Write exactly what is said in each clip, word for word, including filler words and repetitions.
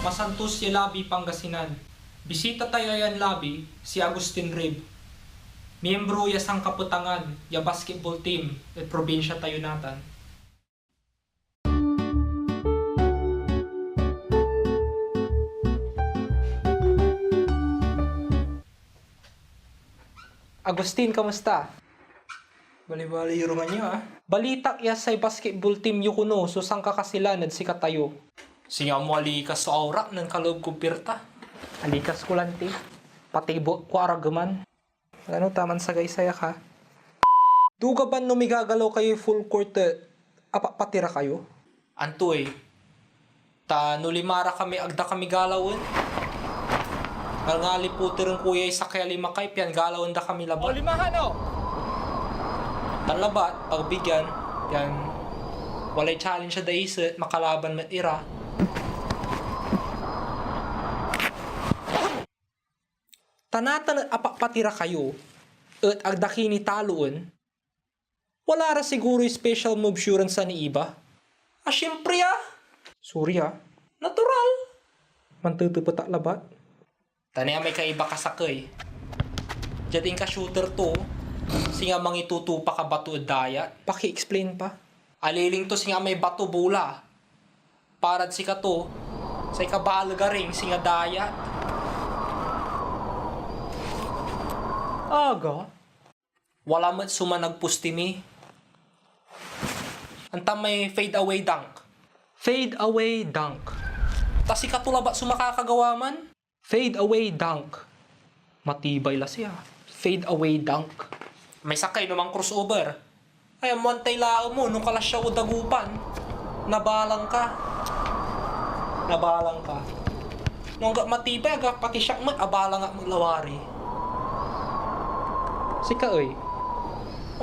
Masantos ya labi, Pangasinan. Bisita tayo yan labi, si Agustin Rib. Miyembro ya sankapetangan ya basketball team ed probinsya tayo natan. Agustin, kamusta? Bali-bali yo ran ngayo, ah. Balitak ya say basketball team yo kono so sankakasilan ed sikatayo. Singa mo alikas so awrak nen kaloob kod puirta. Alikas ko lanti, pati buek ko arageman. Ano, taman sagaysay ak, ha? Duga ban no migagalaw kayoy full court, eh, apapatira kayo? Antoy? Ta no lima ra kami, agda kami galawen. Ngalngali puter nen kuya ey sakey a lima kay pian galawen da kami labat. O, limahan, o! Tan labat, pagbigyan, pian walay challenge a daiset, makalaban met ira. Ta natan et apapatira kayo, et agda ki nitaloen, wala ra siguroy special moves yo ran saniiba? Ah, siyempre, ah! Sorry, ah. Natural! Mantetepet ak labat. Ta nia may kaiba ka sakey. Diad inka-shooter to, singa mangitutupak a bato ed dayat. Paki-explain pa. Aliling to singa may bato bola. Parad sikato, say kabaleg a ring singa dayat. Aga? Wala met so managposti mi. Anta may fade away dunk. Fade away dunk. Ta sikato labat so makakagawa man. Fade away dunk. Matibay la siya. Fade away dunk. May sakey no man-crossover. Ay, ammo antay laen mo, no kalasyaw o dagupan. Nabalang ka. Nabalang ka. No angga't matibay, aga pati siak met, abalang ak met lawari. Sika ey.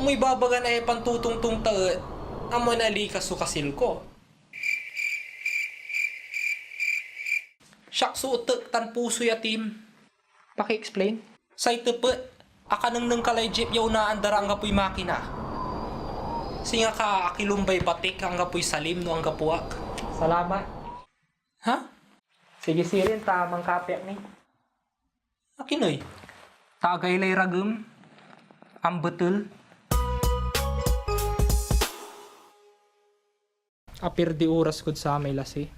Amoy babagan ay pantutongtong ta et, ammoy nalikas so kasil ko. Siak so etek tan puso ya team. Paki-explain? Say tepet, akanengneng ka lay jeep ya onaan da ra anggapoy makina. Singa ka akilombay batik anggapoy salim no anggapo ak. Salamat. Ha? Sige sirin ta mankape ak ni. Akin ey? Ta agaylay ragem, ambetel. Apirdi oras kod samay lasi.